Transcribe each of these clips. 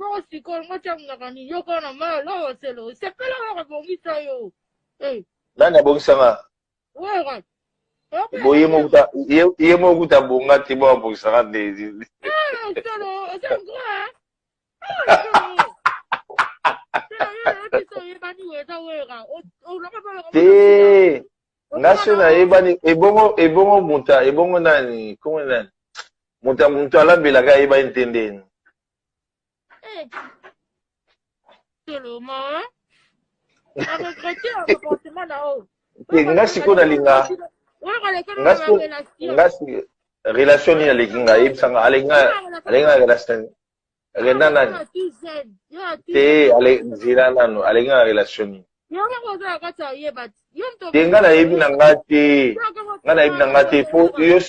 Bongo sikoyo ngo tya monaka nini yo kaka na malo selo sepela kaka bongisa yo. Eh. Nani abongisa nga? Wera. Bo ye moko kuta ye moko kuta bonga te bo abongisa nga nde. Eh selo oza grand. Te nga so nayebani ebongo ebongo moto ebongo nani kombo nani moto moto alambelaka ayebani te ndeni. Eh. Seulement, na regrette comportement na yo. Te nga sikoyo nalinga nga sikoyo nga relation nini aleki nga yebisa nga aleki nga aleki nga relation rena nani te ale nzela nanu aleki nga relation nini te nga nayebi na nga te nga nayebi na nga te po yo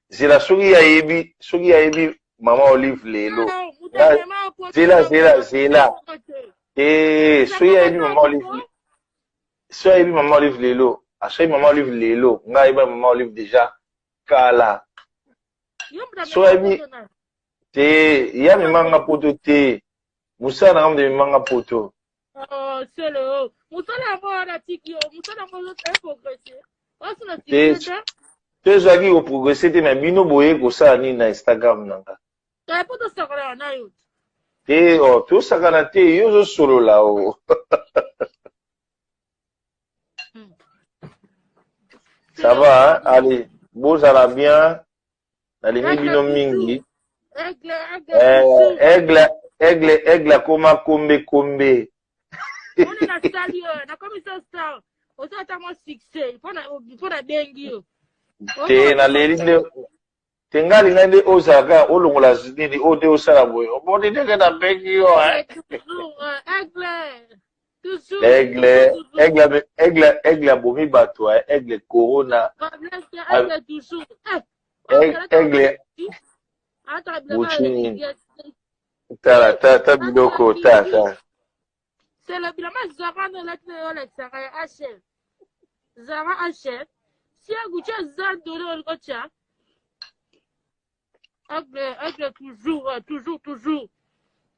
zela soki ye ayebi soki ye ayebi mama olive lelo zela zela zela te soki ayebi mama olive soki ayebi mama olive lelo asoki mama olive lelo nga ayeba mama olive deja kala soki ayebi te ye amemanga poto te mosala na nga moto ememanga poto. Oh, solo oh. Mosala yango wana tiki yo mosala yango eprogresse osi na te succès te ezalaki koprogresse te me bino boye kosala nini na instagram na nga te po tosakalaka na yo te oh, tosakana te yo ozosolola o oh. Ça va, hein? Allez, bozala bien. Nalingi bino mingi. Aigle, aigle, aigle, aigle akoma kombe kombe. Wana nasali yo, nakomisa star. Oza ata mwa succès mpo nabengi yo. Te naleli nde te nga alinga nde ozalaka olongola nini oyo nde osala boye omoni ndenge nabengi yo. Aigle. Aigle, aigle, aigle, aigle abomi bato, aigle corona. Aigle. Buchini. Tala, ta, ta biloko, ta, ta. Selo bilamba Zara no elati na yo olakisaka ya HL. Zara HL. Si ya Gucci eza ndole olingo tya. Aigle, aigle toujours, toujours, toujours.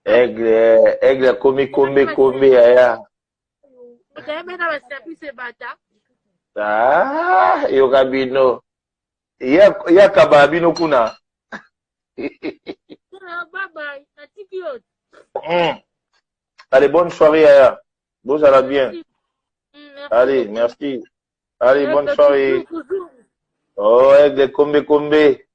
Aigle, aigle akomi kombe kombe yaya. Moto ayebena ba service ebata. Ah, yoka bino. Ya ya kaba bino kuna. Bye bye. Natiki yo. Allez, bonne soirée yaya. Bozala bien. Merci. Allez, merci. Allez, bonne Aigle, soirée. toujours, toujours. Oh, aigle kombe kombe.